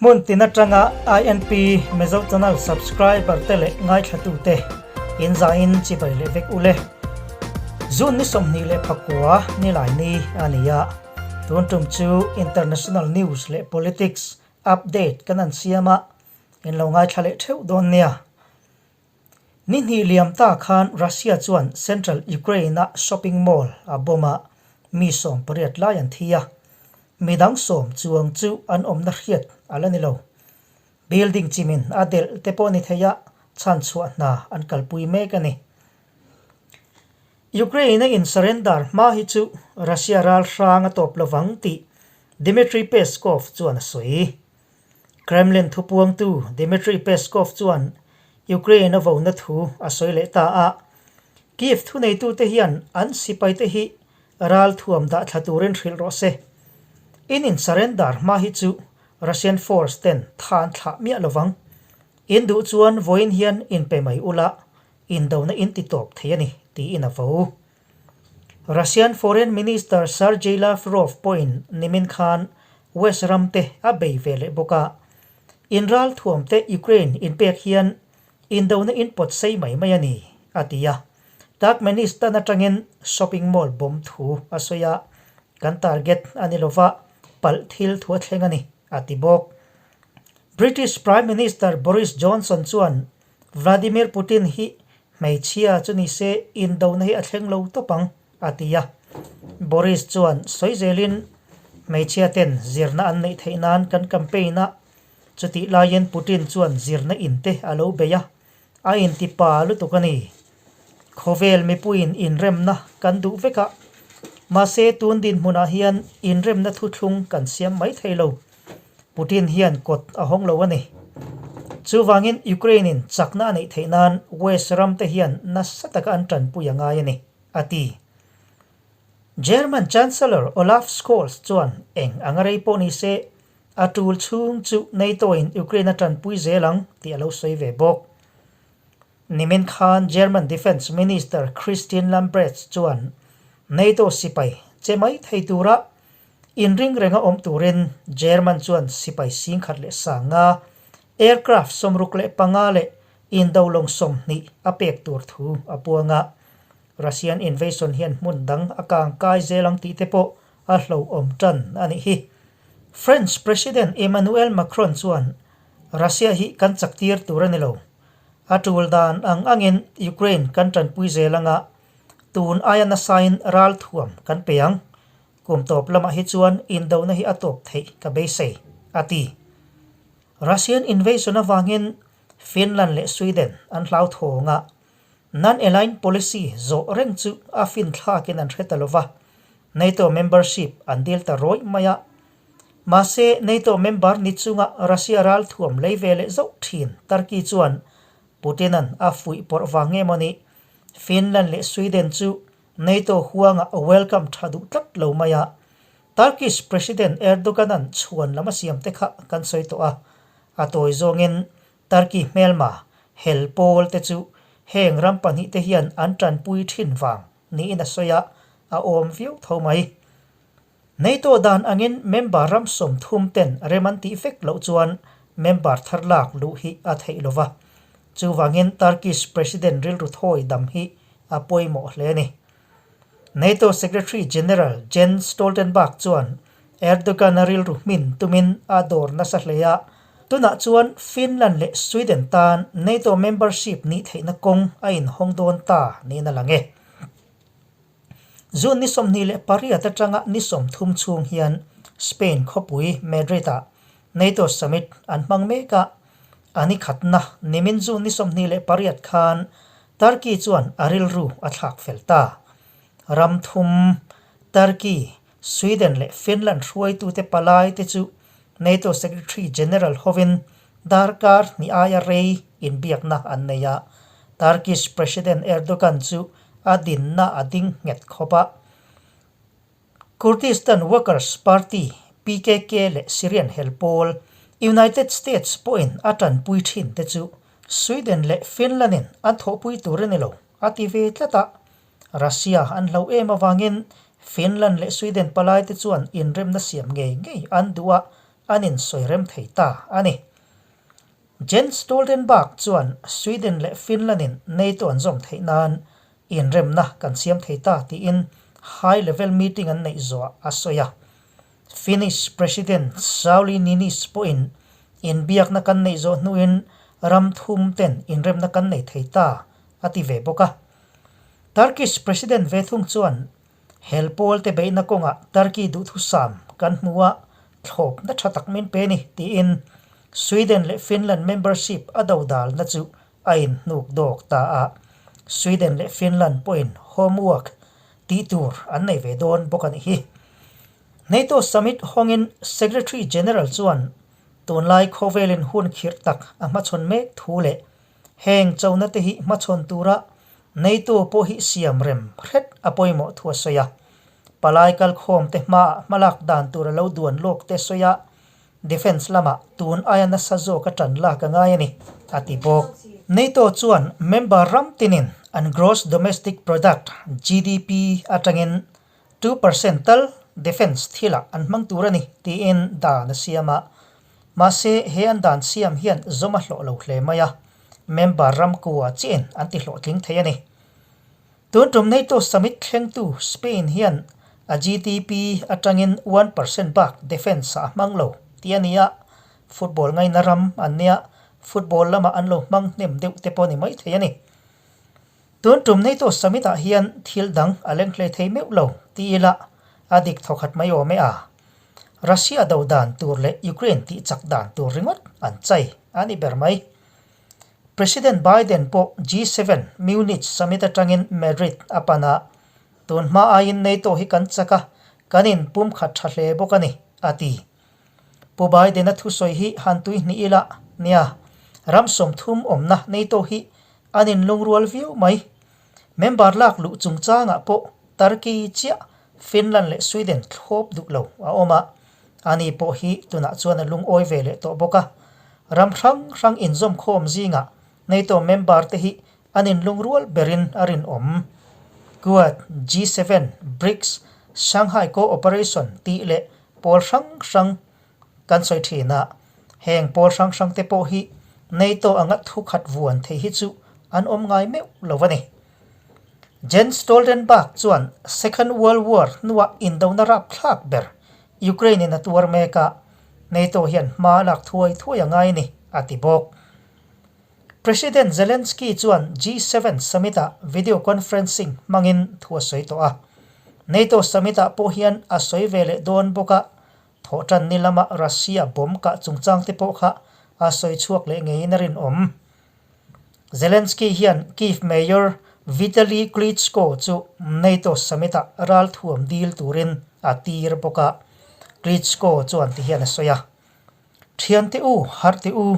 Hmun tin atanga INP Mizo Channel subscriber te leh ngaithlatute in zain chibai leh vek ule. June ni 24 nilai ni a ni a. Tun tum chu international news leh politics update kan an siam a, in lo ngaithla leh theuh dawn nia. Ni hnih liam ta khan Russia chuan central Ukraine-a shopping mall a bomb a, mi 80 lai an thi a. Mi dang sawm chuang chu an awmna hriat a la ni lo. Building chimin a delh te pawh ni thei a, chhanchhuah hna an kalpui mek a ni. Ukraine-a in surrender hma hi chu Russia ral hrang a tawp lovang tih Dmitry Peskov chuan a sawi. Kremlin thupuangtu Dmitry Peskov chuan Ukraine a vona thu a sawi leh ta a, Kyiv thuneitute hian an sipaite hi ralthuam dah thla turin hrilh rawh se. In in surrender hma hi chu Russian force ten tha an thlah miah lovang. In duh chuan vawiin hian inpe mai ula, indona in ti tawp thei a ni, tiin a vo. Russian Foreign Minister Sergei Lavrov pawhin nimin khan West ram te a bei ve leh bawk a. In ralthuam te Ukraine inpek hian indona in pawt sei mai mai a ni, a ti a. Turkmenistan atangin shopping mall bomb thu a sawi a, kan target a ni lova, palh thil thu a thleng a ni, a ti bawk. British Prime Minister Boris Johnson chuan Vladimir Putin hi hmeichhia chu ni se indona hi a thleng lo tawp ang, a ti a. Boris chuan sawi zelin hmeichhia ten zirna an neih theih nan kan campaign a, chutih laiin Putin chuan zirna in te a lo bei a, a inti pa lutuk a ni. Khawvel mipuiin inremna kan duh vek a, mahse tun dinhmunah hian inremna thuthlung kan siam mai thei lo. Putin hian kawt a hawng lo a ni. Chuvangin Ukraine-in chakna a neih theih nan West ramte hian nasa taka an tanpui a ngai a ni, a ti. German Chancellor Olaf Scholz chuan eng anga rei pawh ni se, a tul chhung chu NATO-in Ukraine a tanpui zel ang tih a lo sawi ve bawk. Nimin khan German Defence Minister Christine Lambrecht chuan NATO sipai che mai thei tura Inring renga awm turin German chuan sipai 10,100, aircraft 65 leh indo lawng 20 a pek tur thu a puang a. Russian invasion hian hmun dang a kang kai zel ang tih te pawh a hlauhawm tan a nih hi. French President Emmanuel Macron chuan Russia hi kan chak tir tur a ni lo. A tul dan ang angin Ukraine kan tanpui zel anga tun aia nasain ralthuam kan pe ang. Kum tawp lamah hi chuan indona hi a tawp theih ka beisei, a ti. Russian invasion avangin Finland leh Sweden an hlauthawng a, non-aligned policy zawh reng chu a finthlakin an hre ta lo va, NATO membership an dil ta rawih mai a. Mahse, NATO member ni chunga Russia ralthuam lei ve leh zauh thin Turkey chuan Putin-a'n a fuih pawrh vang nge maw ni, Finland leh Sweden chu NATO huangah a welcome tha duh tlat lo mai a, Turkish President Erdogan-a'n chhuan lam a siam te kha kan sawi tawh a, a tawi zawngin Turkey hmelma hel pawl te chu heng ram pahnih te hian an tanpui thin vang niin a sawi a, a awm viau tho mai. NATO dan angin member ram 30 ten rem an tih vek loh chuan member thar lak luh hi a theih lo va. Chuvangin Turkish President rilru thawi dam hi a pawimawh hle a ni. NATO Secretary General Jens Stoltenberg chuan Erdogan-a rilru hmin tumin a dawr nasa hle a, tunah chuan Finland leh Sweden tan NATO membership nih theihna kawng a inhawng dawn ta niin a lang e. June ni 28 atanga ni 30 chhung hian Spain khawpui Madrid-ah NATO Summit an hmang mek a, a ni khatna nimin June ni 28 khan Turkey chuan a rilru a thlak fel ta. Ram thum, Turkey, Sweden leh Finland hruaitute palai te chu NATO Secretary General hovin darkar hnih aia rei inbiakna an nei a, Turkish President Erdogan chu a dinna a ding nghet khawp a. Kurdistan Workers Party, PKK, leh Syrian hel pawl, United States pawhin a tanpui thin te chu Sweden leh Finland-in an thawhpui tur a ni lo, a ti ve tlat a. Russia an hlo em avangin Finland leh Sweden palai te chuan inremna siam ngei ngei an duh a. an insawi rem thei ta a ni. Jens Stoltenberg chuan Sweden leh Finland-in NATO an zawm theih nan inremna kan siam thei ta tiin high level meeting an neih zawhah a sawi a. Finnish President Sauli Niinistö pawhin inbiakna kan neih zawh hnuin ram thum ten inremna kan nei thei ta a ti ve bawk a. Turkish President ve thung chuan Hel pawlte beihna kawngah Turkey duhthusam kan hmu a, thlawpna tha tak min pe ni, tiin Sweden leh Finland membership a dodalna chu a inhnuk dawk ta a. Sweden leh Finland pawhin homework tih tur an nei ve dawn bawk a nih hi. NATO summit hawngin Secretary General chuan tunlai khawvelin hun khirh tak a hmachhawn mek thu leh Heng chona te hi hmachhawn tura NATO pawh hi siam rem hret a pawimawh thu a sawi a. Palai kalkhawm te hmaah hmalak dan tur a lo duan lawk te sawi a, Defence lamah tun aia nasa zawk a tan lak a ngai a ni, a ti bawk. NATO chuan member ram tinin an Gross Domestic Product, GDP, atangin 2% tal defence thilah an hmang tur a ni tiin dan a siam a. Mahse, he an dan siam hian zawm a hlawh lo hle mai a, member ram kua chiahin an ti hlawhtling thei a ni. Tun tum NATO summit thlengtu Spain hian a GDP atangin 1% bak defence ah a hmang lo tih a ni a, football ngaina ram an nia, football lamah an lo hmang hnem deuh te pawh a ni maithei a ni. Tun tum NATO Summit ah hian thil dang a leng hle thei meuh lo ti ila a dik thawkhat mai awm e a. Russia do dan tur leh Ukraine tih chak dan tur ringawt an chai a ni ber mai. President Biden pawh G7 Munich Summit atangin Madrid a pan a, tun hma aiin NATO hi kan chak a, kan inpumkhat tha hle bawk a ni, a ti. Pu Biden-a thusawi hi han tui hnih ila nia, ram 30 awmna NATO hi An inlungrual viau mai. Member lak luh chungchangah pawh Turkey chiah Finland leh Sweden thlawp duh lo a awm a, ani pawh hi tunah chuan a lungawi ve leh tawh bawk a. Ram hrang hrang inzawmkhawm zingah NATO member te hi an inlungrual berin a rinawm. Quad, G7, BRICS, Shanghai Co-operation tih leh pawl hrang hrang Kan sawi thin a, heng pawl hrang hrang te pawh hi NATO anga thu khat vuan thei hi chu an awm ngai meuh lo a ni. Jens Stoltenberg chuan Second World War hnuah indona rapthlak ber Ukraine in a tuar mek a, NATO hian hma a lak thuai thuai a ngai a ni, a ti bawk. President Zelensky chuan G7 summit-ah video conferencing hmangin thu a sawi tawh a, NATO summit-ah pawh hian a sawi ve leh dawn bawk a, Thawhṭan ni lama Russia bomb kah chungchang te pawh kha a sawi chhuak leh ngeiin a rinawm. Zelensky hian Kyiv Mayor Vitali Klitschko chu NATO summit-ah ralthuam dil turin a tir bawk a, Klitschko chuan ti hian a sawi a, Thiante u, harhte u,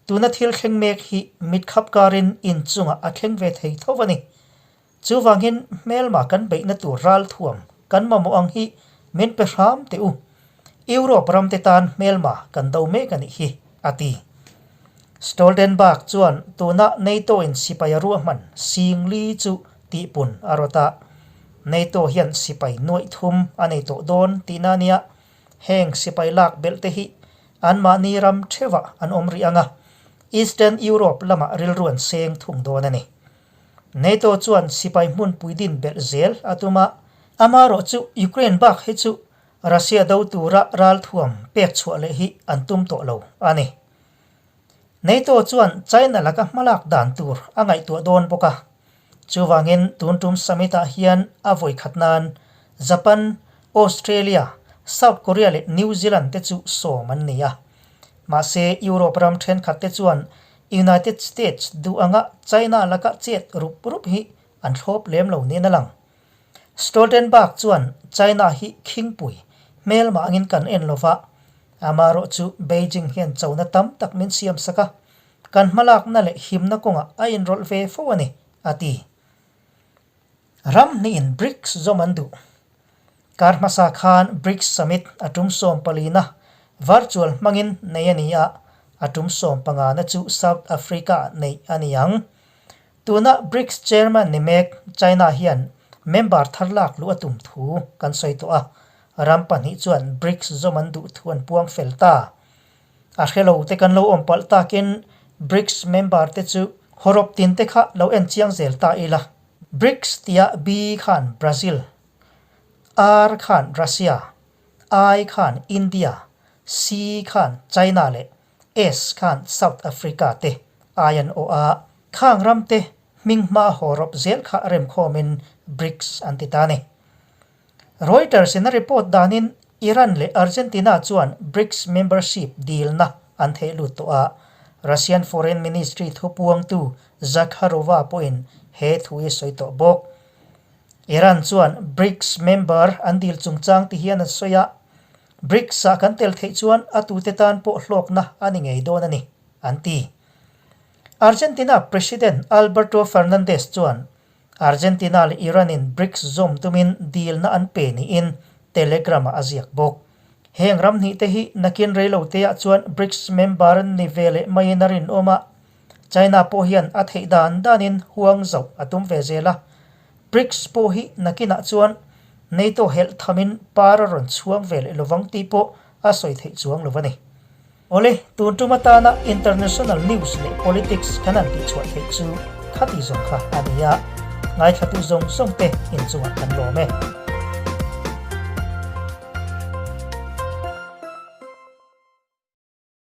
tuna thil thleng mek hi mitkhap karin inchungah a thleng ve thei tho a ni. Chuvangin hmelma kan beihna tur ralthuam kan mamawh ang hi min pe hram teh u. Europe ramte tan hmelma kan do mek a nih hi, a ti. Stoltenberg chuan tuna NATO-in sipai a ruahman sing li chu tihpun a rawt a. NATO hian sipai nuaih thum a nei tawh dawn tihna a nia. Heng sipai lak belh te hi anmahni ram theuhah an awm rih ang a, Eastern Europe lamah rilru an seng thung dawn a ni. NATO chuan sipai hmunpui din belh zel a tum a, amaherawh chu Ukraine bak hi chu Russia do tura ralthuam pek chhuah leh hi an tum tawh lo a ni. NATO chuan China laka hmalak dan tur a ngaihtuah dawn bawk a, chuvangin tun tum summit ah hian a vawi khat nan Japan, Australia, South Korea leh New Zealand te chu sawm an ni a. Mahse Europe ram thenkhat te chuan United States duh anga China laka chet rup rup hi an thlawp lem lo niin a lang. Stoltenberg chuan China hi khingpui hmelmah angin kan en lo va, amaherawh chu Beijing hian chona tam tak min siam sak a, kan hmalakna leh himna kawngah a inrawlh ve fo a ni, a ti. Ram hnihin BRICS zawm an duh. Kar hmasa khan BRICS Summit a tum 14 na virtual hmangin nei a ni a, a tum 15 na chu South Africa-ah neih a ni ang. Tuna BRICS chairman ni mek China hian member thar lak luh a tum thu kan sawi tawh a. Ram pahnih chuan BRICS zawm an duh thu an puang fel ta. A hre lo te kan lo awm palh takin BRICS member te chu hawrawp tin te kha lo en chiang zel ta ila. BRICS tia B khan Brazil, R khan Russia, I khan India, C khan China leh S khan South Africa te ai an awh a, khang ram te hming hma hawrawp zel kha remkhawmin BRICS an ti ta a ni. Reuters in a report danin Iran leh Argentina chuan BRICS membership dilna an theih lut tawh a, Russian Foreign Ministry thupuangtu Zakharova pawhin he thu hi sawi tawh bawk. Iran chuan BRICS member an dil chungchang ti hian an sawi a, BRICS-ah kan tel theih chuan a tute tan pawh hlawkna a ni ngei dawn a ni, an ti. Argentina President Alberto Fernandez chuan Argentina leh Iran-in BRICS zawm tumin dilna an pe niin Telegram-ah a ziak bawk. Heng ram hnih te hi nakin reilo teah chuan BRICS member an ni ve leh maiin a rinawm a, China pawh hian a theih dan danin huang zauh a tum ve zel a. BRICS pawh hi nakinah chuan NATO helh thamin par a rawn chhuang ve leh lovang tih pawh a sawi theih chuang lo a ni. Awle, tun tum atana international news leh politics kan han tihchhuah theih chu khati zawng kha a ni a, ngaithlatu zawng zawng te inchungah kan lawm e.